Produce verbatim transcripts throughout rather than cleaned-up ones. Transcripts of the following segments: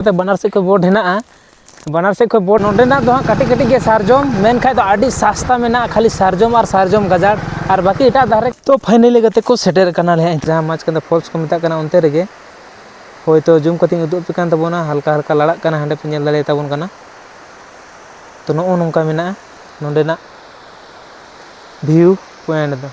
ᱛᱮ ᱵᱟᱱᱟᱨ ᱥᱮᱫ ᱠᱷᱚᱱ ᱵᱳᱨᱰ ᱦᱮᱱᱟᱜᱼᱟ᱾ ᱵᱟᱱᱟᱨ ᱥᱮᱫ ᱠᱷᱚᱱ ᱵᱳᱨᱰ᱾ ᱱᱚᱸᱰᱮᱱᱟᱜ ᱫᱚ ᱦᱟᱸᱜ ᱠᱟᱹᱴᱤᱡ ᱠᱟᱹᱴᱤᱡ ᱜᱮ ᱥᱟᱨᱡᱚᱢ, ᱢᱮᱱᱠᱷᱟᱡ ᱫᱚ ᱟᱹᱰᱤ ᱥᱟᱥᱛᱟ ᱢᱮᱱᱟᱜᱼᱟ, ᱠᱷᱟᱹᱞᱤ ᱥᱟᱨᱡᱚᱢ ᱟᱨ ᱥᱟᱨᱡᱚᱢ ᱜᱟᱡᱟᱲ, ᱟᱨ ᱵᱟᱹᱠᱤ ᱮᱴᱟᱜ ᱫᱟᱨᱮ᱾ ᱛᱚ finally ᱜᱟᱛᱮ ᱠᱚ, ᱥᱮᱴᱮᱨ ᱠᱟᱱᱟᱞᱮ ᱦᱟᱸᱜ ᱡᱟᱦᱟᱸ ᱢᱟᱪᱠᱟᱱᱫᱟ ᱯᱷᱚᱞᱥ ᱠᱚ ᱢᱮᱛᱟᱜ ᱠᱟᱱᱟ, ᱚᱱᱛᱮ ᱨᱮᱜᱮ᱾ ᱦᱳᱭᱛᱳ ᱡᱩᱢ ᱠᱟᱛᱮᱧ ᱩᱫᱩᱜ ᱟᱯᱮ ᱠᱟᱱ ᱛᱟᱵᱚᱱᱟ, ᱦᱟᱞᱠᱟ ᱦᱟᱞᱠᱟ ᱞᱟᱲᱟᱜ ᱠᱟᱱᱟ, ᱦᱟᱸᱰᱮ ᱯᱮ ᱧᱮᱞ ᱫᱟᱲᱮᱭᱟᱛᱟᱵᱚᱱ ᱠᱟᱱᱟ᱾ ᱛᱚ ᱱᱚᱜᱼᱚ ᱱᱚᱝᱠᱟ ᱢᱮᱱᱟᱜᱼᱟ ᱱᱚᱸᱰᱮᱱᱟᱜ ᱵᱷᱤᱭᱩ ᱯᱚᱭᱮᱱᱴ ᱫᱚ᱾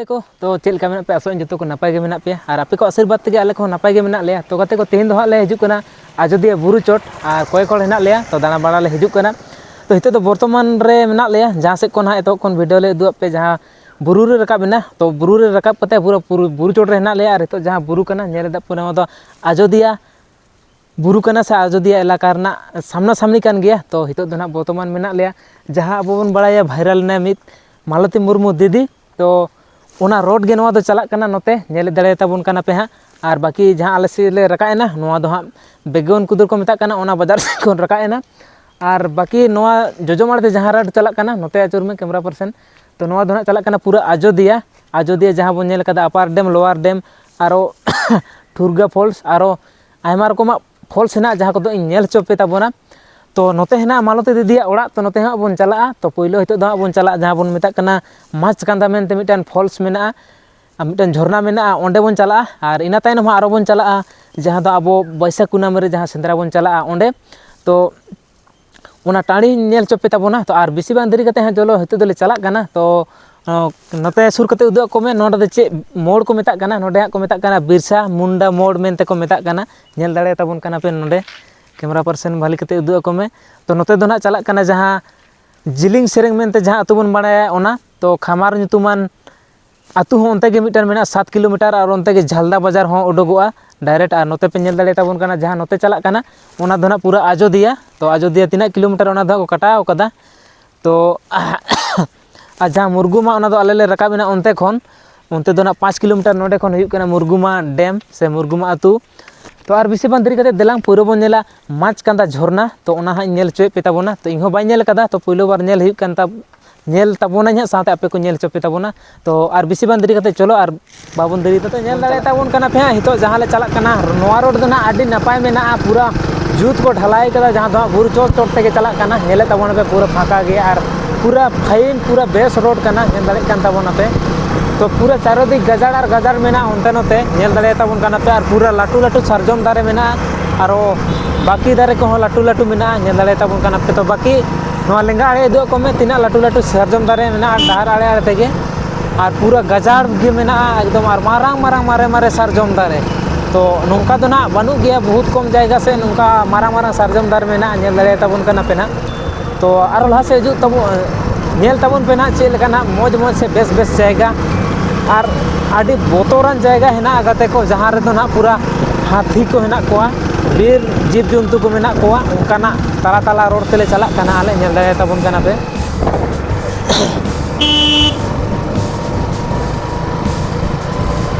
ᱠᱚ, ᱛᱚ ᱪᱮᱫ ᱞᱮᱠᱟ ᱢᱮᱱᱟᱜ ᱯᱮᱭᱟ? ᱟᱥᱚᱜ ᱟᱹᱧ ᱡᱚᱛᱚ ᱠᱚ ᱱᱟᱯᱟᱭ ᱜᱮ ᱢᱮᱱᱟᱜ ᱯᱮᱭᱟ, ᱟᱨ ᱟᱯᱮ ᱠᱚ ᱟᱥᱤᱨᱵᱟᱫᱽ ᱛᱮᱜᱮ ᱟᱞᱮ ᱠᱚᱦᱚᱸ ᱱᱟᱯᱟᱭ ᱜᱮ ᱢᱮᱱᱟᱜ ᱞᱮᱭᱟ᱾ ᱛᱚ ᱜᱟᱛᱮ ᱠᱚ, ᱛᱮᱦᱮᱧ ᱫᱚ ᱦᱟᱸᱜ ᱞᱮ ᱦᱤᱡᱩᱜ ᱠᱟᱱᱟ ᱟᱡᱚᱫᱤᱭᱟᱹ ᱵᱩᱨᱩ ᱪᱚᱴ, ᱟᱨ ᱠᱚᱭᱮᱠ ᱦᱚᱲ ᱦᱮᱱᱟᱜ ᱞᱮᱭᱟ, ᱛᱚ ᱫᱟᱬᱟ ᱵᱟᱲᱟ ᱞᱮ ᱦᱤᱡᱩᱜ ᱠᱟᱱᱟ᱾ ᱛᱚ ᱱᱤᱛᱚᱜ ᱫᱚ ᱵᱚᱨᱛᱚᱢᱟᱱ ᱨᱮ ᱢᱮᱱᱟᱜ ᱞᱮᱭᱟ, ᱡᱟᱦᱟᱸ ᱥᱮᱫ ᱠᱷᱚᱱ ᱦᱟᱸᱜ ᱮᱛᱚᱦᱚᱵ ᱠᱷᱚᱱ ᱵᱷᱤᱰᱤᱭᱳ ᱞᱮ ᱩᱫᱩᱜ ᱟᱫ ᱯᱮ, ᱡᱟᱦᱟᱸ ᱵᱩᱨᱩ ᱨᱮ ᱨᱟᱠᱟᱵ ᱮᱱᱟ, ᱛᱚ ᱵᱩᱨᱩ ᱨᱮ ᱨᱟᱠᱟᱵ ᱠᱟᱛᱮ ᱯᱩᱨᱟᱹ ᱵᱩᱨᱩ, ᱵᱩᱨᱩ ᱪᱚᱴ ᱨᱮ ᱦᱮᱱᱟᱜ ᱞᱮᱭᱟ᱾ ᱟᱨ ᱱᱤᱛᱚᱜ ᱡᱟᱦᱟᱸ ᱵᱩᱨᱩ ᱠᱟᱱᱟ, ᱧᱮᱞ ᱮᱫᱟ ᱯᱮ, ᱱᱚᱣᱟ ᱫᱚ ᱟᱡᱚᱫᱤᱭᱟᱹ ᱵᱩᱨᱩ ᱠᱟᱱᱟ ᱥᱮ ᱟᱡᱚᱫᱤᱭᱟᱹ ᱮᱞᱟᱠᱟ ᱨᱮᱱᱟᱜ ᱥᱟᱢᱱᱟ ᱥᱟᱢᱱᱤ ᱠᱟᱱ ᱜᱮᱭᱟ᱾ ᱛᱚ ᱱᱤᱛᱚᱜ ᱫᱚ ᱱᱟᱦᱟᱜ ᱵᱚᱨᱛᱚᱢᱟᱱ ᱢᱮᱱᱟᱜ ᱞᱮᱭᱟ, ᱡᱟᱦᱟᱸ ᱟᱵᱚ ᱵᱚᱱ ᱵᱟᱲᱟᱭᱟ ᱵᱷᱟᱭᱨᱟᱞ ᱮᱱᱟ ᱢᱤᱫ ᱢᱟᱞᱚᱛᱤ ᱢᱩᱨᱢᱩ ᱫᱤᱫᱤ, ᱛᱚ ᱚᱱᱟ ᱨᱳᱰ ᱜᱮ ᱱᱚᱣᱟ ᱫᱚ ᱪᱟᱞᱟᱜ ᱠᱟᱱᱟ, ᱱᱚᱛᱮ ᱧᱮᱞ ᱫᱟᱲᱮᱭᱟᱛᱟᱵᱚᱱ ᱠᱟᱱᱟ ᱯᱮ ᱦᱟᱸᱜ᱾ ᱟᱨ ᱵᱟᱹᱠᱤ ᱡᱟᱦᱟᱸ ᱟᱞᱮ ᱥᱮᱫ ᱞᱮ ᱨᱟᱠᱟᱵ ᱮᱱᱟ, ᱱᱚᱣᱟ ᱫᱚ ᱦᱟᱸᱜ ᱵᱮᱜᱚᱱ ᱠᱩᱫᱩᱨ ᱠᱚ ᱢᱮᱛᱟᱜ ᱠᱟᱱᱟ, ᱚᱱᱟ ᱵᱟᱡᱟᱨ ᱥᱮᱫ ᱠᱷᱚᱱ ᱨᱟᱠᱟᱵ ᱮᱱᱟ᱾ ᱟᱨ ᱵᱟᱹᱠᱤ ᱱᱚᱣᱟ ᱡᱚᱡᱚᱢ ᱟᱲᱮ ᱛᱮ ᱡᱟᱦᱟᱸ ᱨᱳᱰ ᱪᱟᱞᱟᱜ ᱠᱟᱱᱟ, ᱱᱚᱛᱮ ᱟᱹᱪᱩᱨ ᱢᱮ ᱠᱮᱢᱨᱟ ᱯᱟᱨᱥᱮᱱ, ᱛᱚ ᱱᱚᱣᱟ ᱫᱚ ᱦᱟᱸᱜ ᱪᱟᱞᱟᱜ ᱠᱟᱱᱟ ᱯᱩᱨᱟᱹ ᱟᱡᱚᱫᱤᱭᱟᱹ᱾ ᱟᱡᱚᱫᱤᱭᱟᱹ ᱡᱟᱦᱟᱸ ᱵᱚᱱ ᱧᱮᱞ ᱠᱟᱫᱟ, ᱟᱯᱟᱨ ᱰᱮᱢ, ᱞᱳᱣᱟᱨ ᱰᱮᱢ, ᱟᱨᱚ ᱴᱷᱩᱨᱜᱟ ᱯᱷᱚᱞᱥ, ᱟᱨᱚ ᱟᱭᱢᱟ ᱨᱚᱠᱚᱢᱟᱜ ᱯᱷᱚᱞᱥ ᱦᱮᱱᱟᱜᱼᱟ, ᱡᱟᱦᱟᱸ ᱠᱚᱫᱚ ᱤᱧ ᱧᱮᱞ ᱦᱚᱪᱚ ᱯᱮ ᱛᱟᱵᱚᱱᱟ᱾ ᱛᱚ ᱱᱚᱛᱮ ᱦᱮᱱᱟᱜᱼᱟ ᱢᱟᱞᱚᱛᱤ ᱫᱤᱫᱤᱭᱟᱜ ᱚᱲᱟᱜ, ᱛᱚ ᱱᱚᱛᱮ ᱦᱟᱸᱜ ᱵᱚᱱ ᱪᱟᱞᱟᱜᱼᱟ᱾ ᱛᱚ ᱯᱳᱭᱞᱳ ᱱᱤᱛᱚᱜ ᱫᱚ ᱦᱟᱸᱜ ᱵᱚᱱ ᱪᱟᱞᱟᱜᱼᱟ ᱡᱟᱦᱟᱸ ᱵᱚᱱ ᱢᱮᱛᱟᱜ ᱠᱟᱱᱟ ᱢᱟᱪ ᱠᱟᱸᱫᱟ ᱢᱮᱱᱛᱮ ᱢᱤᱫᱴᱟᱝ ᱯᱷᱚᱞᱥ ᱢᱮᱱᱟᱜᱼᱟ, ᱟᱨ ᱢᱤᱫᱴᱟᱝ ᱡᱷᱚᱨᱱᱟ ᱢᱮᱱᱟᱜᱼᱟ, ᱚᱸᱰᱮ ᱵᱚᱱ ᱪᱟᱞᱟᱜᱼᱟ᱾ ᱟᱨ ᱤᱱᱟᱹ ᱛᱟᱭᱱᱚᱢ ᱦᱟᱸᱜ ᱟᱨᱚ ᱵᱚᱱ ᱪᱟᱞᱟᱜᱼᱟ, ᱡᱟᱦᱟᱸ ᱫᱚ ᱟᱵᱚ ᱵᱟᱹᱭᱥᱟᱹᱠᱷ ᱠᱩᱱᱟᱹᱢᱤ ᱨᱮ ᱡᱟᱦᱟᱸ ᱥᱮᱸᱫᱽᱨᱟ ᱵᱚᱱ ᱪᱟᱞᱟᱜᱼᱟ ᱚᱸᱰᱮ᱾ ᱛᱚ ᱚᱱᱟ ᱴᱟᱺᱰᱤ ᱧᱮᱞ ᱦᱚᱪᱚ ᱯᱮ ᱛᱟᱵᱚᱱᱟ᱾ ᱛᱚ ᱟᱨ ᱵᱮᱥᱤ ᱵᱟᱝ ᱫᱮᱨᱤ ᱠᱟᱛᱮ ᱦᱟᱸᱜ ᱪᱚᱞᱚ ᱱᱤᱛᱚᱜ ᱫᱚᱞᱮ ᱪᱟᱞᱟᱜ ᱠᱟᱱᱟ᱾ ᱛᱚ ᱱᱚᱛᱮ ᱥᱩᱨ ᱠᱟᱛᱮ ᱩᱫᱩᱜ ᱟᱠᱚ ᱢᱮ, ᱱᱚᱰᱮ ᱫᱚ ᱪᱮᱫ ᱢᱳᱲ ᱠᱚ ᱢᱮᱛᱟᱜ ᱠᱟᱱᱟ? ᱱᱚᱰᱮ ᱦᱟᱸᱜ ᱠᱚ ᱢᱮᱛᱟᱜ ᱠᱟᱱᱟ ᱵᱤᱨᱥᱟ ᱢᱩᱱᱰᱟ ᱢᱳᱲ ᱢᱮᱱᱛᱮ ᱠᱚ ᱢᱮᱛᱟᱜ ᱠᱟᱱᱟ᱾ ᱧᱮᱞ ᱫᱟᱲᱮᱭᱟᱛᱟᱵᱚᱱ ᱠᱟᱱᱟ ᱯᱮ ᱱᱚᱰᱮ, ᱠᱮᱢᱨᱟ ᱯᱟᱨᱥᱮᱱ ᱵᱷᱟᱞᱮ ᱠᱟᱛᱮ ᱩᱫᱩᱜ ᱟᱠᱚ ᱢᱮ᱾ ᱛᱚ ᱱᱚᱛᱮ ᱫᱚ ᱱᱟᱦᱟᱜ ᱪᱟᱞᱟᱜ ᱠᱟᱱᱟ ᱡᱟᱦᱟᱸ ᱡᱤᱞᱤᱝ ᱥᱮᱨᱮᱝ ᱢᱮᱱᱛᱮ ᱡᱟᱦᱟᱸ ᱟᱹᱛᱩ ᱵᱚᱱ ᱵᱟᱲᱟᱭᱟ, ᱚᱱᱟ ᱛᱚ ᱠᱷᱟᱢᱟᱨ ᱧᱩᱛᱩᱢᱟᱱ ᱟᱹᱛᱩ ᱦᱚᱸ ᱚᱱᱛᱮ ᱜᱮ ᱢᱤᱫᱴᱟᱝ ᱢᱮᱱᱟᱜᱼᱟ, ᱥᱟᱛ ᱠᱤᱞᱳᱢᱤᱴᱟᱨ, ᱟᱨ ᱚᱱᱛᱮ ᱜᱮ ᱡᱷᱟᱞᱫᱟ ᱵᱟᱡᱟᱨ ᱦᱚᱸ ᱩᱰᱩᱠᱚᱜᱼᱟ ᱰᱟᱭᱨᱮᱠᱴ᱾ ᱟᱨ ᱱᱚᱛᱮ ᱯᱮ ᱧᱮᱞ ᱫᱟᱲᱮᱭᱟᱛᱟᱵᱚᱱ ᱠᱟᱱᱟ, ᱡᱟᱦᱟᱸ ᱱᱚᱛᱮ ᱪᱟᱞᱟᱜ ᱠᱟᱱᱟ, ᱚᱱᱟ ᱫᱚ ᱱᱟᱦᱟᱜ ᱯᱩᱨᱟᱹ ᱟᱡᱚᱫᱤᱭᱟᱹ᱾ ᱛᱚ ᱟᱡᱚᱫᱤᱭᱟᱹ ᱛᱤᱱᱟᱹᱜ ᱠᱤᱞᱳᱢᱤᱴᱟᱨ, ᱚᱱᱟ ᱫᱚ ᱦᱟᱸᱜ ᱠᱚ ᱠᱟᱴᱟᱣ ᱠᱟᱫᱟ᱾ ᱛᱚ ᱟᱨ ᱡᱟᱦᱟᱸ ᱢᱩᱨᱜᱩᱢᱟ, ᱚᱱᱟ ᱫᱚ ᱟᱞᱮ ᱞᱮ ᱨᱟᱠᱟᱵ ᱮᱱᱟ ᱚᱱᱛᱮ ᱠᱷᱚᱱ, ᱚᱱᱛᱮ ᱫᱚ ᱱᱟᱦᱟᱜ ᱯᱟᱸᱪ ᱠᱤᱞᱳᱢᱤᱴᱟᱨ ᱱᱚᱰᱮ ᱠᱷᱚᱱ ᱦᱩᱭᱩᱜ ᱠᱟᱱᱟ ᱢᱩᱨᱜᱩᱢᱟ ᱰᱮᱢ ᱥᱮ ᱢᱩᱨᱜᱩᱢᱟ ᱟᱹᱛᱩ᱾ ᱛᱚ ᱟᱨ ᱵᱮᱥᱤ ᱵᱟᱝ ᱫᱮᱨᱤ ᱠᱟᱛᱮ ᱫᱮᱞᱟᱝ ᱯᱩᱨᱟᱹ ᱵᱚᱱ ᱧᱮᱞᱟ ᱢᱟᱪ ᱠᱟᱸᱫᱟ ᱡᱷᱚᱨᱱᱟ᱾ ᱛᱚ ᱚᱱᱟ ᱦᱟᱸᱜ ᱤᱧ ᱧᱮᱞ ᱦᱚᱪᱚᱭᱮᱫ ᱯᱮ ᱛᱟᱵᱚᱱᱟ᱾ ᱛᱚ ᱤᱧ ᱦᱚᱸ ᱵᱟᱹᱧ ᱧᱮᱞ ᱠᱟᱫᱟ, ᱛᱚ ᱯᱳᱭᱞᱳ ᱵᱟᱨ ᱧᱮᱞ ᱦᱩᱭᱩᱜ ᱠᱟᱱ ᱛᱟᱵ-, ᱧᱮᱞ ᱛᱟᱵᱚᱱᱟᱧ ᱦᱟᱸᱜ, ᱥᱟᱶᱛᱮ ᱟᱯᱮ ᱠᱚ ᱧᱮᱞ ᱦᱚᱪᱚ ᱯᱮ ᱛᱟᱵᱚᱱᱟ᱾ ᱛᱚ ᱟᱨ ᱵᱮᱥᱤ ᱵᱟᱝ ᱫᱮᱨᱤ ᱠᱟᱛᱮ ᱪᱚᱞᱚ ᱟᱨ ᱵᱟᱵᱚᱱ ᱫᱮᱨᱤ ᱠᱟᱛᱮ ᱧᱮᱞ ᱫᱟᱲᱮᱭᱟᱛᱟᱵᱚᱱ ᱠᱟᱱᱟ ᱯᱮ ᱦᱟᱸᱜ, ᱱᱤᱛᱚᱜ ᱡᱟᱦᱟᱸ ᱞᱮ ᱪᱟᱞᱟᱜ ᱠᱟᱱᱟ, ᱱᱚᱣᱟ ᱨᱳᱰ ᱫᱚ ᱱᱟᱦᱟᱜ ᱟᱹᱰᱤ ᱱᱟᱯᱟᱭ ᱢᱮᱱᱟᱜᱼᱟ, ᱯᱩᱨᱟᱹ ᱡᱩᱛ ᱠᱚ ᱰᱷᱟᱞᱟᱭ ᱠᱟᱫᱟ, ᱡᱟᱦᱟᱸ ᱫᱚ ᱦᱟᱸᱜ ᱵᱩᱨᱩ ᱪᱚᱴ ᱪᱚᱴ ᱛᱮᱜᱮ ᱪᱟᱞᱟᱜ ᱠᱟᱱᱟ᱾ ᱧᱮᱞᱮᱫ ᱛᱟᱵᱚᱱᱟᱯᱮ ᱯᱩᱨᱟᱹ ᱯᱷᱟᱸᱠᱟ ᱜᱮᱭᱟ ᱟᱨ ᱯᱩᱨᱟᱹ ᱯᱷᱟᱭᱤᱱ, ᱯᱩᱨᱟᱹ ᱵᱮᱥ ᱨᱳᱰ ᱠᱟᱱᱟ, ᱧᱮᱞ ᱫᱟᱲᱮᱭᱟᱜ ᱠᱟᱱ ᱛᱟᱵᱚᱱᱟᱯᱮ᱾ ᱛᱚ ᱯᱩᱨᱟᱹ ᱪᱟᱨᱚᱫᱤᱠ ᱜᱟᱡᱟᱲ ᱟᱨ ᱜᱟᱡᱟᱲ ᱢᱮᱱᱟᱜᱼᱟ ᱚᱱᱛᱮ ᱱᱚᱛᱮ, ᱧᱮᱞ ᱫᱟᱲᱮᱭᱟᱛᱟᱵᱚᱱ ᱠᱟᱱᱟ ᱯᱮ᱾ ᱟᱨ ᱯᱩᱨᱟᱹ ᱞᱟᱹᱴᱩ ᱞᱟᱹᱴᱩ ᱥᱟᱨᱡᱚᱢ ᱫᱟᱨᱮ ᱢᱮᱱᱟᱜᱼᱟ, ᱟᱨᱚ ᱵᱟᱹᱠᱤ ᱫᱟᱨᱮ ᱠᱚᱦᱚᱸ ᱞᱟᱹᱴᱩ ᱞᱟᱹᱴᱩ ᱢᱮᱱᱟᱜᱼᱟ, ᱧᱮᱞ ᱫᱟᱲᱮᱭᱟᱛᱟᱵᱚᱱ ᱠᱟᱱᱟ ᱯᱮ᱾ ᱛᱚ ᱵᱟᱹᱠᱤ ᱱᱚᱣᱟ ᱞᱮᱸᱜᱟ ᱟᱲᱮ ᱩᱫᱩᱜ ᱟᱠᱚ ᱢᱮ, ᱛᱤᱱᱟᱹᱜ ᱞᱟᱹᱴᱩ ᱞᱟᱹᱴᱩ ᱥᱟᱨᱡᱚᱢ ᱫᱟᱨᱮ ᱢᱮᱱᱟᱜᱼᱟ ᱰᱟᱦᱟᱨ ᱟᱲᱮ ᱟᱲᱮ ᱛᱮᱜᱮ᱾ ᱟᱨ ᱯᱩᱨᱟᱹ ᱜᱟᱡᱟᱲ ᱜᱮ ᱢᱮᱱᱟᱜᱼᱟ ᱮᱠᱫᱚᱢ, ᱟᱨ ᱢᱟᱨᱟᱝ ᱢᱟᱨᱟᱝ ᱢᱟᱨᱮ ᱢᱟᱨᱮ ᱥᱟᱨᱡᱚᱢ ᱫᱟᱨᱮ᱾ ᱛᱚ ᱱᱚᱝᱠᱟ ᱫᱚ ᱱᱟᱦᱟᱜ ᱵᱟᱹᱱᱩᱜ ᱜᱮᱭᱟ, ᱵᱚᱦᱩᱛ ᱠᱚᱢ ᱡᱟᱭᱜᱟ ᱥᱮ ᱱᱚᱝᱠᱟ ᱢᱟᱨᱟᱝ ᱢᱟᱨᱟᱝ ᱥᱟᱨᱡᱚᱢ ᱫᱟᱨᱮ ᱢᱮᱱᱟᱜᱼᱟ, ᱧᱮᱞ ᱫᱟᱲᱮᱭᱟᱛᱟᱵᱚᱱ ᱠᱟᱱᱟ ᱯᱮ ᱱᱟᱦᱟᱜ᱾ ᱛᱚ ᱟᱨᱚ ᱞᱟᱦᱟ ᱥᱮᱫ ᱦᱤᱡᱩᱜ ᱛᱟᱵᱚ, ᱧᱮᱞ ᱛᱟᱵᱚᱱ ᱯᱮ ᱱᱟᱦᱟᱜ ᱪᱮᱫ ᱞᱮᱠᱟ ᱱᱟᱦᱟᱜ ᱢᱚᱡᱽ ᱢᱚᱡᱽ ᱥᱮ ᱵᱮᱥ ᱵᱮᱥ ᱡᱟᱭᱜᱟ᱾ ᱟᱨ ᱟᱹᱰᱤ ᱵᱚᱛᱚᱨᱟᱱ ᱡᱟᱭᱜᱟ ᱦᱮᱱᱟᱜᱼᱟ ᱜᱟᱛᱮ ᱠᱚ, ᱡᱟᱦᱟᱸ ᱨᱮᱫᱚ ᱱᱟᱦᱟᱜ ᱯᱩᱨᱟ ᱦᱟᱹᱛᱤ ᱠᱚ ᱦᱮᱱᱟᱜ ᱠᱚᱣᱟ, ᱵᱤᱨ ᱡᱤᱵᱽ ᱡᱚᱱᱛᱩ ᱠᱚ ᱢᱮᱱᱟᱜ ᱠᱚᱣᱟ, ᱚᱱᱠᱟᱱᱟᱜ ᱛᱟᱞᱟ ᱛᱟᱞᱟ ᱨᱳᱰ ᱛᱮᱞᱮ ᱪᱟᱞᱟᱜ ᱠᱟᱱᱟ ᱟᱞᱮ, ᱧᱮᱞ ᱫᱟᱲᱮᱭᱟᱛᱟᱵᱚᱱ ᱠᱟᱱᱟ ᱯᱮ᱾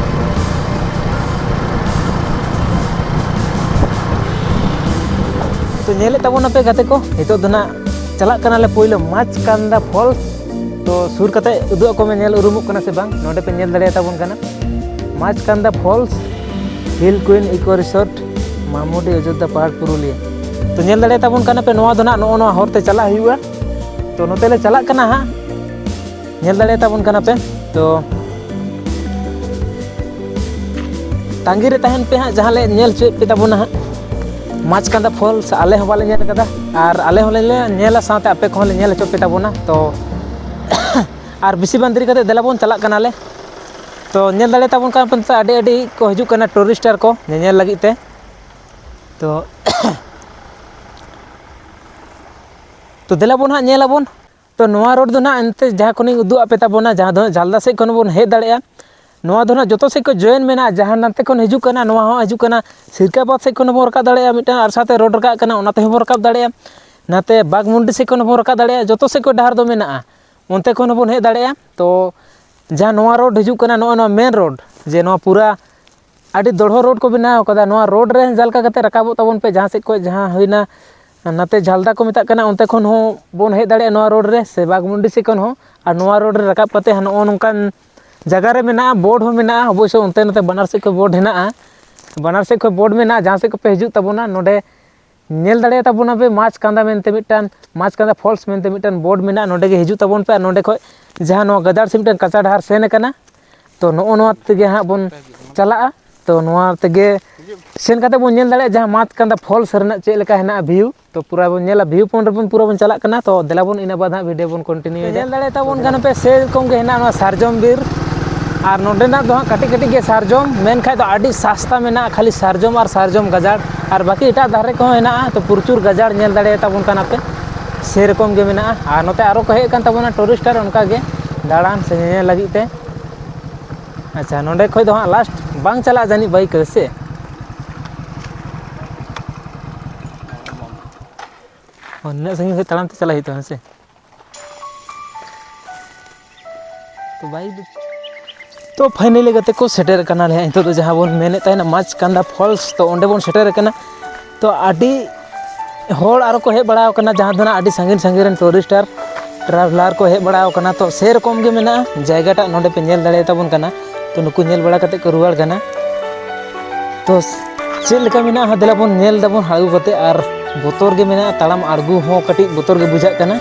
ᱛᱚ ᱧᱮᱞᱮᱫ ᱛᱟᱵᱚᱱᱟᱯᱮ ᱜᱟᱛᱮ ᱠᱚ, ᱱᱤᱛᱚᱜ ᱫᱚ ᱱᱟᱜ ᱪᱟᱞᱟᱜ ᱠᱟᱱᱟᱞᱮ ᱯᱳᱭᱞᱳ ᱢᱟᱪᱠᱟᱱᱫᱟ ᱯᱷᱚᱞᱥ᱾ ᱛᱚ ᱥᱩᱨ ᱠᱟᱛᱮ ᱩᱫᱩᱜ ᱟᱠᱚ ᱢᱮ, ᱧᱮᱞ ᱩᱨᱩᱢᱚᱜ ᱠᱟᱱᱟ ᱥᱮ ᱵᱟᱝ, ᱱᱚᱰᱮ ᱯᱮ ᱧᱮᱞ ᱫᱟᱲᱮᱭᱟᱛᱟᱵᱚᱱ ᱠᱟᱱᱟ ᱢᱟᱪᱠᱟᱱᱫᱟ ᱯᱷᱚᱞᱥ, ᱦᱤᱞ ᱠᱩᱭᱤᱱ ᱤᱠᱳ ᱨᱤᱥᱚᱨᱴ, ᱢᱟᱢᱩᱰᱤ, ᱚᱡᱳᱫᱽᱫᱷᱟ ᱯᱟᱦᱟᱲ, ᱯᱩᱨᱩᱞᱤᱭᱟᱹ᱾ ᱛᱚ ᱧᱮᱞ ᱫᱟᱲᱮᱭᱟᱛᱟᱵᱚᱱ ᱠᱟᱱᱟ ᱯᱮ, ᱱᱚᱣᱟ ᱫᱚ ᱱᱟᱜ ᱱᱚᱜᱼᱚ ᱱᱚᱣᱟ ᱦᱚᱨ ᱛᱮ ᱪᱟᱞᱟᱜ ᱦᱩᱭᱩᱜᱼᱟ᱾ ᱛᱚ ᱱᱚᱛᱮ ᱞᱮ ᱪᱟᱞᱟᱜ ᱠᱟᱱᱟ ᱦᱟᱸᱜ, ᱧᱮᱞ ᱫᱟᱲᱮᱭᱟᱛᱟᱵᱚᱱ ᱠᱟᱱᱟ ᱯᱮ᱾ ᱛᱚ ᱛᱟᱺᱜᱤ ᱨᱮ ᱛᱟᱦᱮᱱ ᱯᱮ ᱦᱟᱸᱜ, ᱡᱟᱦᱟᱸ ᱞᱮ ᱧᱮᱞ ᱦᱚᱪᱚᱭᱮᱫ ᱯᱮ ᱛᱟᱵᱚᱱᱟ ᱦᱟᱸᱜ ᱢᱟᱪᱠᱟᱸᱫᱟ ᱯᱷᱚᱞᱥ᱾ ᱟᱞᱮ ᱦᱚᱸ ᱵᱟᱞᱮ ᱧᱮᱞ ᱠᱟᱫᱟ, ᱟᱨ ᱟᱞᱮ ᱦᱚᱸᱞᱮ ᱧᱮᱞᱟ, ᱥᱟᱶᱛᱮ ᱟᱯᱮ ᱠᱚᱦᱚᱸ ᱞᱮ ᱧᱮᱞ ᱦᱚᱪᱚ ᱯᱮ ᱛᱟᱵᱚᱱᱟ᱾ ᱛᱚ ᱟᱨ ᱵᱮᱥᱤ ᱵᱟᱝ ᱫᱮᱨᱤ ᱠᱟᱛᱮ ᱫᱮᱞᱟ ᱵᱚᱱ ᱪᱟᱞᱟᱜ ᱠᱟᱱᱟᱞᱮ᱾ ᱛᱚ ᱧᱮᱞ ᱫᱟᱲᱮᱭᱟᱛᱟᱵᱚᱱ ᱠᱟᱱ ᱯᱮ, ᱟᱹᱰᱤ ᱟᱹᱰᱤ ᱠᱚ ᱦᱤᱡᱩᱜ ᱠᱟᱱᱟ ᱴᱩᱨᱤᱥᱴᱟᱨ ᱠᱚ ᱧᱮᱧᱮᱞ ᱞᱟᱹᱜᱤᱫ ᱛᱮ᱾ ᱛᱚ ᱛᱚ ᱫᱮᱞᱟ ᱵᱚᱱ ᱦᱟᱸᱜ ᱧᱮᱞ ᱟᱵᱚᱱ᱾ ᱛᱚ ᱱᱚᱣᱟ ᱨᱳᱰ ᱫᱚ ᱱᱟᱜ ᱮᱱᱛᱮ ᱡᱟᱦᱟᱸ ᱠᱷᱚᱱᱤᱧ ᱩᱫᱩᱜ ᱟᱯᱮ ᱛᱟᱵᱚᱱᱟ, ᱡᱟᱦᱟᱸ ᱫᱚ ᱡᱷᱟᱞᱫᱟ ᱥᱮᱫ ᱠᱷᱚᱱ ᱵᱚᱱ ᱦᱮᱡ ᱫᱟᱲᱮᱭᱟᱜᱼᱟ᱾ ᱱᱚᱣᱟ ᱫᱚ ᱱᱟᱜ ᱡᱚᱛᱚ ᱥᱮᱫ ᱠᱷᱚᱱ ᱡᱚᱭᱮᱱ ᱢᱮᱱᱟᱜᱼᱟ, ᱡᱟᱦᱟᱸ ᱱᱟᱛᱮ ᱠᱷᱚᱱ ᱦᱤᱡᱩᱜ ᱠᱟᱱᱟ, ᱱᱚᱣᱟ ᱦᱚᱸ ᱦᱤᱡᱩᱜ ᱠᱟᱱᱟ ᱥᱤᱨᱠᱟᱵᱟᱫᱽ ᱥᱮᱫ ᱠᱷᱚᱱ ᱵᱚᱱ ᱨᱟᱠᱟᱵ ᱫᱟᱲᱮᱭᱟᱜᱼᱟ, ᱢᱤᱫᱴᱟᱝ ᱟᱨ ᱥᱟᱶᱛᱮ ᱨᱳᱰ ᱨᱟᱠᱟᱵ ᱠᱟᱱᱟ, ᱚᱱᱟ ᱛᱮᱦᱚᱸ ᱵᱚᱱ ᱨᱟᱠᱟᱵ ᱫᱟᱲᱮᱭᱟᱜᱼᱟ᱾ ᱱᱟᱛᱮ ᱵᱟᱜᱽᱢᱩᱱᱰᱤ ᱥᱮᱫ ᱠᱷᱚᱱ ᱦᱚᱸᱵᱚᱱ ᱨᱟᱠᱟᱵ ᱫᱟᱲᱮᱭᱟᱜᱼᱟ, ᱡᱚᱛᱚ ᱥᱮᱫ ᱠᱷᱚᱱ ᱰᱟᱦᱟᱨ ᱫᱚ ᱢᱮᱱᱟᱜᱼᱟ, ᱚᱱᱛᱮ ᱠᱷᱚᱱ ᱦᱚᱸᱵᱚᱱ ᱦᱮᱡ ᱫᱟᱲᱮᱭᱟᱜᱼᱟ᱾ ᱛᱚ ᱡᱟᱦᱟᱸ ᱱᱚᱣᱟ ᱨᱳᱰ ᱦᱤᱡᱩᱜ ᱠᱟᱱᱟ, ᱱᱚᱜᱼᱚ ᱱᱚᱣᱟ ᱢᱮᱱ ᱨᱳᱰ, ᱡᱮ ᱱᱚᱣᱟ ᱯᱩᱨᱟ ᱟᱹᱰᱤ ᱫᱚᱲᱦᱚ ᱨᱳᱰ ᱠᱚ ᱵᱮᱱᱟᱣ ᱠᱟᱫᱟ᱾ ᱱᱚᱣᱟ ᱨᱳᱰ ᱨᱮ ᱡᱟᱦᱟᱸ ᱞᱮᱠᱟ ᱠᱟᱛᱮ ᱨᱟᱠᱟᱵᱚᱜ ᱛᱟᱵᱚᱱ ᱯᱮ, ᱡᱟᱦᱟᱸ ᱥᱮᱫ ᱠᱷᱚᱱ ᱡᱟᱦᱟᱸ ᱦᱩᱭᱱᱟ, ᱱᱟᱛᱮ ᱡᱷᱟᱞᱫᱟ ᱠᱚ ᱢᱮᱛᱟᱜ ᱠᱟᱱᱟ, ᱚᱱᱛᱮ ᱠᱷᱚᱱ ᱦᱚᱸ ᱵᱚᱱ ᱦᱮᱡ ᱫᱟᱲᱮᱭᱟᱜᱼᱟ ᱱᱚᱣᱟ ᱨᱳᱰ ᱨᱮ, ᱥᱮ ᱵᱟᱜᱽᱢᱩᱱᱰᱤ ᱥᱮᱫ ᱠᱷᱚᱱ ᱦᱚᱸ᱾ ᱟᱨ ᱱᱚᱣᱟ ᱨᱳᱰ ᱨᱮ ᱨᱟᱠᱟᱵ ᱠᱟᱛᱮ ᱦᱟᱸᱜ ᱱᱚᱜᱼᱚ ᱱᱚᱝᱠᱟᱱ ᱡᱟᱭᱜᱟ ᱨᱮ ᱢᱮᱱᱟᱜᱼᱟ, ᱵᱳᱨᱰ ᱦᱚᱸ ᱢᱮᱱᱟᱜᱼᱟ᱾ ᱚᱵᱚᱥᱥᱳᱭ ᱚᱱᱛᱮ ᱱᱚᱛᱮ ᱵᱟᱱᱟᱨ ᱥᱮᱫ ᱠᱷᱚᱱ ᱵᱳᱨᱰ ᱦᱮᱱᱟᱜᱼᱟ, ᱵᱟᱱᱟᱨ ᱥᱮᱫ ᱠᱷᱚᱱ ᱵᱳᱨᱰ ᱢᱮᱱᱟᱜᱼᱟ᱾ ᱡᱟᱦᱟᱸ ᱥᱮᱫ ᱠᱷᱚᱱ ᱯᱮ ᱦᱤᱡᱩᱜ ᱛᱟᱵᱚᱱᱟ, ᱱᱚᱰᱮ ᱧᱮᱞ ᱫᱟᱲᱮᱭᱟᱛᱟᱵᱚᱱᱟ ᱯᱮ ᱢᱟᱪᱠᱟᱸᱫᱟ ᱢᱮᱱᱛᱮ ᱢᱤᱫᱴᱟᱝ, ᱢᱟᱪᱠᱟᱸᱫᱟ ᱯᱷᱚᱞᱥ ᱢᱮᱱᱛᱮ ᱢᱤᱫᱴᱟᱝ ᱵᱳᱨᱰ ᱢᱮᱱᱟᱜᱼᱟ᱾ ᱱᱚᱰᱮ ᱜᱮ ᱦᱤᱡᱩᱜ ᱛᱟᱵᱚᱱ ᱯᱮ᱾ ᱟᱨ ᱱᱚᱰᱮ ᱠᱷᱚᱱ ᱡᱟᱦᱟᱸ ᱱᱚᱣᱟ ᱜᱟᱡᱟᱲ ᱥᱮᱫ ᱢᱤᱫᱴᱟᱝ ᱠᱟᱸᱪᱟ ᱰᱟᱦᱟᱨ ᱥᱮᱱ ᱟᱠᱟᱱᱟ, ᱛᱚ ᱱᱚᱜᱼᱚ ᱱᱚᱣᱟ ᱛᱮᱜᱮ ᱦᱟᱸᱜ ᱵᱚᱱ ᱪᱟᱞᱟᱜᱼᱟ᱾ ᱛᱚ ᱱᱚᱣᱟ ᱛᱮᱜᱮ ᱥᱮᱱ ᱠᱟᱛᱮ ᱵᱚᱱ ᱧᱮᱞ ᱫᱟᱲᱮᱭᱟᱜᱼᱟ ᱡᱟᱦᱟᱸ ᱢᱟᱪᱠᱟᱱᱫᱟ falls ᱨᱮᱱᱟᱜ ᱪᱮᱫ ᱞᱮᱠᱟ ᱦᱮᱱᱟᱜᱼᱟ view᱾ ᱛᱚ ᱯᱩᱨᱟ ᱵᱚᱱ ᱧᱮᱞᱟ, view point ᱨᱮᱵᱚᱱ ᱯᱩᱨᱟ ᱵᱚᱱ ᱪᱟᱞᱟᱜ ᱠᱟᱱᱟ᱾ ᱛᱚ ᱫᱮᱞᱟ ᱵᱚᱱ ᱤᱱᱟᱹ ᱵᱟᱫ ᱦᱟᱸᱜ video ᱵᱚᱱ continue ᱮᱫᱟ᱾ ᱧᱮᱞ ᱫᱟᱲᱮᱭᱟᱜ ᱛᱟᱵᱚᱱ ᱠᱟᱱᱟ ᱯᱮ, ᱥᱮᱨᱚᱠᱚᱢ ᱜᱮ ᱦᱮᱱᱟᱜᱼᱟ ᱱᱚᱣᱟ ᱥᱟᱨᱡᱚᱢ ᱵᱤᱨ᱾ ᱟᱨ ᱱᱚᱸᱰᱮᱱᱟᱜ ᱫᱚ ᱦᱟᱸᱜ ᱠᱟᱹᱴᱤᱡ ᱠᱟᱹᱴᱤᱡ ᱜᱮ ᱥᱟᱨᱡᱚᱢ, ᱢᱮᱱᱠᱷᱟᱡ ᱫᱚ ᱟᱹᱰᱤ ᱥᱟᱥᱛᱟ ᱢᱮᱱᱟᱜᱼᱟ, ᱠᱷᱟᱹᱞᱤ ᱥᱟᱨᱡᱚᱢ ᱟᱨ ᱥᱟᱨᱡᱚᱢ ᱜᱟᱡᱟᱲ᱾ ᱟᱨ ᱵᱟᱹᱠᱤ ᱮᱴᱟᱜ ᱫᱟᱨᱮ ᱠᱚᱦᱚᱸ ᱦᱮᱱᱟᱜᱼᱟ, ᱛᱚ ᱯᱨᱚᱪᱩᱨ ᱜᱟᱡᱟᱲ ᱧᱮᱞ ᱫᱟᱲᱮᱭᱟᱜ ᱛᱟᱵᱚᱱ ᱠᱟᱱᱟ ᱯᱮ, ᱥᱮᱨᱚᱠᱚᱢ ᱜᱮ ᱢᱮᱱᱟᱜᱼᱟ᱾ ᱟᱨ ᱱᱚᱛᱮ ᱟᱨᱚ ᱠᱚ ᱦᱮᱡ ᱟᱠᱟᱱ ᱛᱟᱵᱚᱱᱟ tourist ᱚᱱᱠᱟ ᱜᱮ ᱫᱟᱬᱟᱱ ᱥᱮ ᱧᱮᱧᱮᱞ ᱞᱟᱹᱜᱤᱫ ᱛᱮ᱾ ᱟᱪᱪᱷᱟ, ᱱᱚᱸᱰᱮ ᱠᱷᱚᱡ ᱫᱚ ᱦᱟᱸᱜ last ᱵᱟᱝ ᱪᱟᱞᱟᱜᱼᱟ ᱡᱟᱹᱱᱤᱡ bike ᱥᱮ? ᱚ, ᱱᱤᱱᱟᱹᱜ ᱥᱟᱺᱜᱤᱧ ᱠᱷᱚᱡ ᱛᱟᱲᱟᱢ ᱛᱮ ᱪᱟᱞᱟᱜ ᱦᱩᱭᱩᱜ ᱛᱟᱵᱚᱱᱟ ᱥᱮ? ᱛᱚ bike ᱫᱚ, ᱛᱚ finally ᱜᱟᱛᱮ ᱠᱚ ᱥᱮᱴᱮᱨ ᱠᱟᱱᱟ ᱞᱮ ᱦᱟᱸᱜ ᱱᱤᱛᱚᱜ ᱫᱚ ᱡᱟᱦᱟᱸ ᱵᱚᱱ ᱢᱮᱱᱮᱫ ᱛᱟᱦᱮᱱᱟ ᱢᱟᱪᱠᱟᱱᱫᱟ falls, ᱛᱚ ᱚᱸᱰᱮ ᱵᱚᱱ ᱥᱮᱴᱮᱨ ᱠᱟᱱᱟ᱾ ᱛᱚ ᱟᱹᱰᱤ ᱦᱚᱲ ᱟᱨᱚ ᱠᱚ ᱦᱮᱡ ᱵᱟᱲᱟᱣ ᱠᱟᱱᱟ, ᱡᱟᱦᱟᱸ ᱫᱚ ᱱᱟᱜ ᱟᱹᱰᱤ ᱥᱟᱺᱜᱤᱧ ᱥᱟᱺᱜᱤᱧ ᱨᱮᱱ tourist ᱟᱨ traveller ᱠᱚ ᱦᱮᱡ ᱵᱟᱲᱟᱣ ᱠᱟᱱᱟ᱾ ᱛᱚ ᱥᱮᱨᱚᱠᱚᱢ ᱜᱮ ᱢᱮᱱᱟᱜᱼᱟ ᱡᱟᱭᱜᱟᱴᱟᱜ, ᱱᱚᱰᱮ ᱯᱮ ᱧᱮᱞ ᱫᱟᱲᱮᱭᱟᱛᱟ ᱵᱚᱱ ᱠᱟᱱᱟ᱾ ᱛᱚ ᱱᱩᱠᱩ ᱧᱮᱞ ᱵᱟᱲᱟ ᱠᱟᱛᱮ ᱠᱚ ᱨᱩᱣᱟᱹᱲ ᱠᱟᱱᱟ᱾ ᱛᱚ ᱪᱮᱫ ᱞᱮᱠᱟ ᱢᱮᱱᱟᱜᱼᱟ ᱫᱮᱞᱟ ᱵᱚᱱ ᱧᱮᱞ ᱫᱟᱵᱚᱱ ᱟᱬᱜᱚ ᱠᱟᱛᱮ, ᱟᱨ ᱵᱚᱛᱚᱨ ᱜᱮ ᱢᱮᱱᱟᱜᱼᱟ, ᱛᱟᱲᱟᱢ ᱟᱬᱜᱚ ᱦᱚᱸ ᱠᱟᱹᱴᱤᱡ ᱵᱚᱛᱚᱨ ᱜᱮ ᱵᱩᱡᱷᱟᱹᱜ ᱠᱟᱱᱟ᱾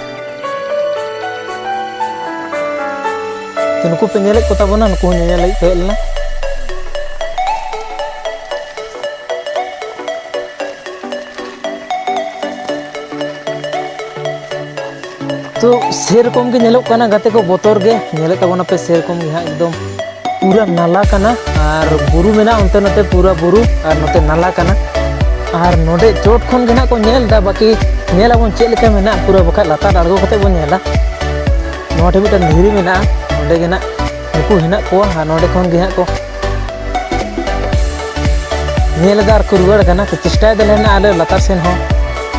ᱛᱚ ᱱᱩᱠᱩ ᱯᱮ ᱧᱮᱞᱮᱫ ᱠᱚ ᱛᱟᱵᱚᱱᱟ, ᱱᱩᱠᱩ ᱦᱚᱸ ᱧᱮᱧᱮᱞ ᱞᱟᱹᱜᱤᱫ ᱠᱚ ᱦᱮᱡ ᱞᱮᱱᱟ᱾ ᱛᱚ ᱥᱮᱨᱚᱠᱚᱢ ᱜᱮ ᱧᱮᱞᱚᱜ ᱠᱟᱱᱟ ᱜᱟᱛᱮ ᱠᱚ, ᱵᱚᱛᱚᱨ ᱜᱮ ᱧᱮᱞᱮᱫ ᱛᱟᱵᱚᱱᱟᱯᱮ, ᱥᱮᱨᱚᱠᱚᱢ ᱜᱮ ᱦᱟᱸᱜ ᱮᱠᱫᱚᱢ ᱯᱩᱨᱟᱹ ᱱᱟᱞᱟ ᱠᱟᱱᱟ ᱟᱨ ᱵᱩᱨᱩ ᱢᱮᱱᱟᱜᱼᱟ ᱚᱱᱛᱮ ᱱᱚᱛᱮ, ᱯᱩᱨᱟᱹ ᱵᱩᱨᱩ ᱟᱨ ᱱᱚᱛᱮ ᱱᱟᱞᱟ ᱠᱟᱱᱟ᱾ ᱟᱨ ᱱᱚᱰᱮ ᱪᱚᱴ ᱠᱷᱚᱱ ᱜᱮ ᱱᱟᱜ ᱠᱚ ᱧᱮᱞ ᱮᱫᱟ, ᱵᱟᱹᱠᱤ ᱧᱮᱞ ᱟᱵᱚᱱ ᱪᱮᱫ ᱞᱮᱠᱟ ᱢᱮᱱᱟᱜᱼᱟ ᱯᱩᱨᱟᱹ, ᱵᱟᱠᱷᱟᱡ ᱞᱟᱛᱟᱨ ᱟᱬᱜᱚ ᱠᱟᱛᱮ ᱵᱚᱱ ᱧᱮᱞᱟ᱾ ᱱᱚᱣᱟ ᱴᱷᱮᱱ ᱢᱤᱫᱴᱟᱝ ᱫᱷᱤᱨᱤ ᱢᱮᱱᱟᱜᱼᱟ, ᱚᱸᱰᱮ ᱜᱮ ᱱᱟᱜ ᱱᱩᱠᱩ ᱦᱮᱱᱟᱜ ᱠᱚᱣᱟ ᱟᱨ ᱱᱚᱰᱮ ᱠᱷᱚᱱ ᱜᱮ ᱦᱟᱸᱜ ᱠᱚ ᱧᱮᱞ ᱮᱫᱟ ᱟᱨ ᱠᱚ ᱨᱩᱣᱟᱹᱲ ᱠᱟᱱᱟ᱾ ᱛᱚ ᱪᱮᱥᱴᱟᱭ ᱫᱟᱞᱮ ᱱᱟᱜ ᱟᱞᱮ ᱞᱟᱛᱟᱨ ᱥᱮᱱ ᱦᱚᱸ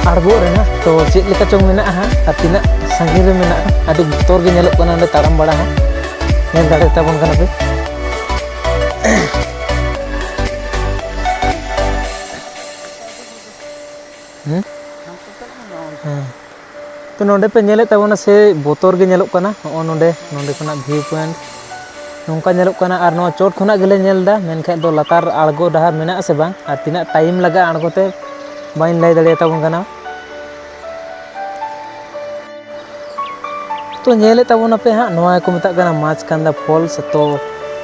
ᱟᱬᱜᱚᱜ ᱨᱮᱱᱟᱜ᱾ ᱛᱚ ᱪᱮᱫ ᱞᱮᱠᱟ ᱪᱚᱝ ᱢᱮᱱᱟᱜᱼᱟ ᱦᱟᱸᱜ ᱟᱨ ᱛᱤᱱᱟᱹᱜ ᱥᱟᱺᱜᱤᱧ ᱨᱮ ᱢᱮᱱᱟᱜᱼᱟ, ᱟᱹᱰᱤ ᱵᱚᱛᱚᱨ ᱜᱮ ᱧᱮᱞᱚᱜ ᱠᱟᱱᱟ ᱚᱸᱰᱮ ᱛᱟᱲᱟᱢ ᱵᱟᱲᱟ ᱦᱚᱸ᱾ ᱧᱮᱞ ᱫᱟᱲᱮ ᱛᱟᱵᱚᱱ ᱠᱟᱱᱟ ᱯᱮ᱾ ᱦᱮᱸ? ᱦᱮᱸ᱾ ᱛᱚ ᱱᱚᱰᱮ ᱯᱮ ᱧᱮᱞᱮᱫ ᱛᱟᱵᱚᱱᱟ ᱥᱮ ᱵᱚᱛᱚᱨ ᱜᱮ ᱧᱮᱞᱚᱜ ᱠᱟᱱᱟ᱾ ᱦᱚᱸᱜᱼᱚ ᱱᱚᱰᱮ, ᱱᱚᱰᱮ ᱠᱷᱚᱱᱟᱜ view point ᱱᱚᱝᱠᱟ ᱧᱮᱞᱚᱜ ᱠᱟᱱᱟ᱾ ᱟᱨ ᱱᱚᱣᱟ ᱪᱚᱴ ᱠᱷᱚᱱᱟᱜ ᱜᱮᱞᱮ ᱧᱮᱞ ᱮᱫᱟ, ᱢᱮᱱᱠᱷᱟᱡ ᱫᱚ ᱞᱟᱛᱟᱨ ᱟᱬᱜᱚ ᱰᱟᱦᱟᱨ ᱢᱮᱱᱟᱜᱼᱟ ᱥᱮ ᱵᱟᱝ ᱟᱨ ᱛᱤᱱᱟᱹᱜ time ᱞᱟᱜᱟᱜᱼᱟ ᱟᱬᱜᱚ ᱛᱮ, ᱵᱟᱹᱧ ᱞᱟᱹᱭ ᱫᱟᱲᱮᱭᱟᱛᱟᱵᱚᱱ ᱠᱟᱱᱟ᱾ ᱛᱚ ᱧᱮᱞᱮᱫ ᱛᱟᱵᱚᱱᱟᱯᱮ ᱦᱟᱸᱜ, ᱱᱚᱣᱟ ᱜᱮᱠᱚ ᱢᱮᱛᱟᱜ ᱠᱟᱱᱟ ᱢᱟᱪᱠᱟᱱᱫᱟ falls᱾ ᱛᱚ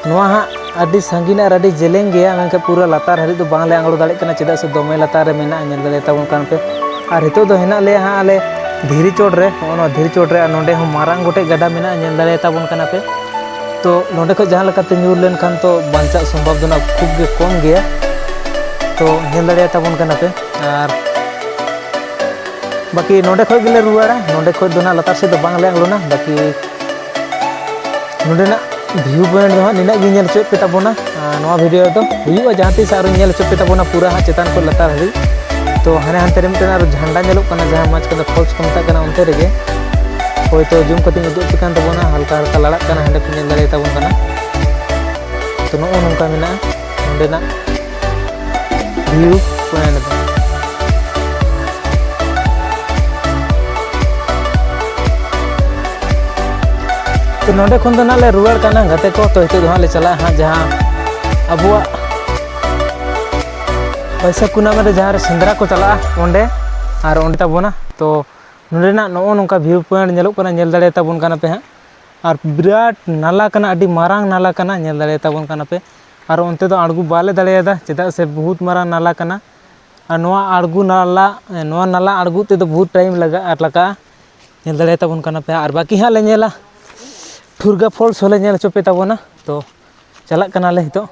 ᱱᱚᱣᱟ ᱦᱟᱸᱜ ᱟᱹᱰᱤ ᱥᱟᱺᱜᱤᱧ ᱟᱨ ᱟᱹᱰᱤ ᱡᱮᱞᱮᱧ ᱜᱮᱭᱟ, ᱢᱮᱱᱠᱷᱟᱱ ᱯᱩᱨᱟᱹ ᱞᱟᱛᱟᱨ ᱦᱟᱹᱨᱤᱡ ᱫᱚ ᱵᱟᱝᱞᱮ ᱟᱬᱜᱚ ᱫᱟᱲᱮᱭᱟᱜ ᱠᱟᱱᱟ, ᱪᱮᱫᱟᱜ ᱥᱮ ᱫᱚᱢᱮ ᱞᱟᱛᱟᱨ ᱨᱮ ᱢᱮᱱᱟᱜᱼᱟ, ᱧᱮᱞ ᱫᱟᱲᱮᱭᱟᱛᱟᱵᱚᱱ ᱠᱟᱱ ᱯᱮ᱾ ᱟᱨ ᱱᱤᱛᱚᱜ ᱫᱚ ᱦᱮᱱᱟᱜ ᱞᱮᱭᱟ ᱦᱟᱸᱜ ᱟᱞᱮ ᱫᱷᱤᱨᱤ ᱪᱚᱴ ᱨᱮ, ᱱᱚᱜᱼᱚ ᱱᱚᱣᱟ ᱫᱷᱤᱨᱤ ᱪᱚᱴ ᱨᱮ, ᱟᱨ ᱱᱚᱸᱰᱮ ᱦᱚᱸ ᱢᱟᱨᱟᱝ ᱜᱚᱴᱮᱡ ᱜᱟᱰᱟ ᱢᱮᱱᱟᱜᱼᱟ, ᱧᱮᱞ ᱫᱟᱲᱮᱭᱟᱛᱟᱵᱚᱱ ᱠᱟᱱᱟ ᱯᱮ᱾ ᱛᱚ ᱱᱚᱸᱰᱮ ᱠᱷᱚᱡ ᱡᱟᱦᱟᱸ ᱞᱮᱠᱟᱛᱮ ᱧᱩᱨ ᱞᱮᱱᱠᱷᱟᱱ ᱛᱚ ᱵᱟᱧᱪᱟᱜ ᱥᱚᱢᱵᱷᱟᱵ ᱫᱚ ᱱᱟᱜ ᱠᱷᱩᱵ ᱜᱮ ᱠᱚᱢ ᱜᱮᱭᱟ, ᱛᱚ ᱧᱮᱞ ᱫᱟᱲᱮᱭᱟᱛᱟᱵᱚᱱ ᱠᱟᱱᱟ ᱯᱮ᱾ ᱟᱨ ᱵᱟᱹᱠᱤ ᱱᱚᱸᱰᱮ ᱠᱷᱚᱡ ᱜᱮᱞᱮ ᱨᱩᱣᱟᱹᱲᱟ, ᱱᱚᱸᱰᱮ ᱠᱷᱚᱡ ᱫᱚ ᱱᱟᱜ ᱞᱟᱛᱟᱨ ᱥᱮᱫ ᱫᱚ ᱵᱟᱝᱞᱮ ᱟᱬᱜᱚᱱᱟ᱾ ᱵᱟᱹᱠᱤ ᱱᱚᱸᱰᱮᱱᱟᱜ view point ᱫᱚ ᱦᱟᱸᱜ ᱱᱤᱱᱟᱹᱜ ᱜᱮ ᱧᱮᱞ ᱦᱚᱪᱚᱭᱮᱫ ᱯᱮ ᱛᱟᱵᱚᱱᱟ᱾ ᱟᱨ ᱱᱚᱣᱟ video ᱫᱚ ᱦᱩᱭᱩᱜᱼᱟ ᱡᱟᱦᱟᱸ ᱛᱤᱥ ᱟᱨᱚ ᱧᱮᱞ ᱦᱚᱪᱚ ᱯᱮ ᱛᱟᱵᱚᱱᱟ ᱯᱩᱨᱟᱹ ᱦᱟᱸᱜ ᱪᱮᱛᱟᱱ ᱠᱷᱚᱱ ᱞᱟᱛᱟᱨ ᱦᱟᱹᱵᱤᱡ᱾ ᱛᱚ ᱦᱟᱱᱮ ᱦᱟᱱᱛᱮ ᱨᱮ ᱢᱤᱫᱴᱮᱱ ᱟᱨᱚ ᱡᱷᱟᱱᱰᱟ ᱧᱮᱞᱚᱜ ᱠᱟᱱᱟ, ᱡᱟᱦᱟᱸ ᱢᱚᱡᱽ ᱠᱚᱫᱚ falls ᱠᱚ ᱢᱮᱛᱟᱜ ᱠᱟᱱᱟ, ᱚᱱᱛᱮ ᱨᱮᱜᱮ᱾ ᱦᱳᱭᱛᱳ zoom ᱠᱟᱛᱮᱧ ᱩᱫᱩᱜ ᱟᱯᱮ ᱠᱟᱱ ᱛᱟᱵᱚᱱᱟ, ᱦᱟᱞᱠᱟ ᱦᱟᱞᱠᱟ ᱞᱟᱲᱟᱜ ᱠᱟᱱᱟ, ᱦᱟᱸᱰᱮ ᱯᱮ ᱧᱮᱞ ᱫᱟᱲᱮᱭᱟᱛᱟᱵᱚᱱ ᱠᱟᱱᱟ᱾ ᱛᱚ ᱱᱚᱜᱼᱚ ᱱᱚᱝᱠᱟ ᱢᱮᱱᱟᱜᱼᱟ ᱱᱚᱸᱰᱮᱱᱟᱜ view point ᱫᱚ᱾ ᱛᱚ ᱱᱚᱸᱰᱮ ᱠᱷᱚᱱ ᱫᱚ ᱱᱟᱜ ᱞᱮ ᱨᱩᱣᱟᱹᱲ ᱠᱟᱱᱟ ᱜᱟᱛᱮ ᱠᱚ᱾ ᱛᱚ ᱱᱤᱛᱚᱜ ᱫᱚ ᱦᱟᱸᱜ ᱞᱮ ᱪᱟᱞᱟᱜᱼᱟ ᱦᱟᱸᱜ ᱡᱟᱦᱟᱸ ᱟᱵᱚᱣᱟᱜ ᱵᱟᱹᱭᱥᱟᱹᱠᱷ ᱠᱩᱱᱟᱹᱢᱤ ᱨᱮ ᱡᱟᱦᱟᱸ ᱨᱮ ᱥᱮᱸᱫᱽᱨᱟ ᱠᱚ ᱪᱟᱞᱟᱜᱼᱟ ᱚᱸᱰᱮ, ᱟᱨ ᱚᱸᱰᱮ ᱛᱟᱵᱚᱱᱟ᱾ ᱛᱚ ᱱᱚᱸᱰᱮᱱᱟᱜ ᱱᱚᱜᱼᱚ ᱱᱚᱝᱠᱟ view point ᱧᱮᱞᱚᱜ ᱠᱟᱱᱟ, ᱧᱮᱞ ᱫᱟᱲᱮᱭᱟᱛᱟᱵᱚᱱ ᱠᱟᱱᱟ ᱯᱮ ᱦᱟᱸᱜ᱾ ᱟᱨ ᱵᱤᱨᱟᱴ ᱱᱟᱞᱟ ᱠᱟᱱᱟ, ᱟᱹᱰᱤ ᱢᱟᱨᱟᱝ ᱱᱟᱞᱟ ᱠᱟᱱᱟ, ᱧᱮᱞ ᱫᱟᱲᱮᱭᱟᱛᱟᱵᱚᱱ ᱠᱟᱱᱟ ᱯᱮ᱾ ᱟᱨ ᱚᱱᱛᱮ ᱫᱚ ᱟᱬᱜᱚ ᱵᱟᱞᱮ ᱫᱟᱲᱮᱭᱟᱫᱟ, ᱪᱮᱫᱟᱜ ᱥᱮ ᱵᱚᱦᱩᱛ ᱢᱟᱨᱟᱝ ᱱᱟᱞᱟ ᱠᱟᱱᱟ᱾ ᱟᱨ ᱱᱚᱣᱟ ᱟᱬᱜᱚ ᱱᱟᱞᱟ, ᱱᱚᱣᱟ ᱱᱟᱞᱟ ᱟᱬᱜᱚ ᱛᱮᱫᱚ ᱵᱚᱦᱩᱛ time ᱞᱟᱜᱟᱜᱼᱟ, ᱞᱟᱜᱟᱜᱼᱟ᱾ ᱧᱮᱞ ᱫᱟᱲᱮᱭᱟᱛᱟᱵᱚᱱ ᱠᱟᱱᱟ ᱯᱮ᱾ ᱟᱨ ᱵᱟᱹᱠᱤ ᱦᱟᱸᱜ ᱞᱮ ᱧᱮᱞᱟ, ᱴᱷᱩᱨᱜᱟ falls ᱦᱚᱸᱞᱮ ᱧᱮᱞ ᱦᱚᱪᱚ ᱯᱮ ᱛᱟᱵᱚᱱᱟ᱾ ᱛᱚ ᱪᱟᱞᱟᱜ ᱠᱟᱱᱟᱞᱮ ᱱᱤᱛᱚᱜ᱾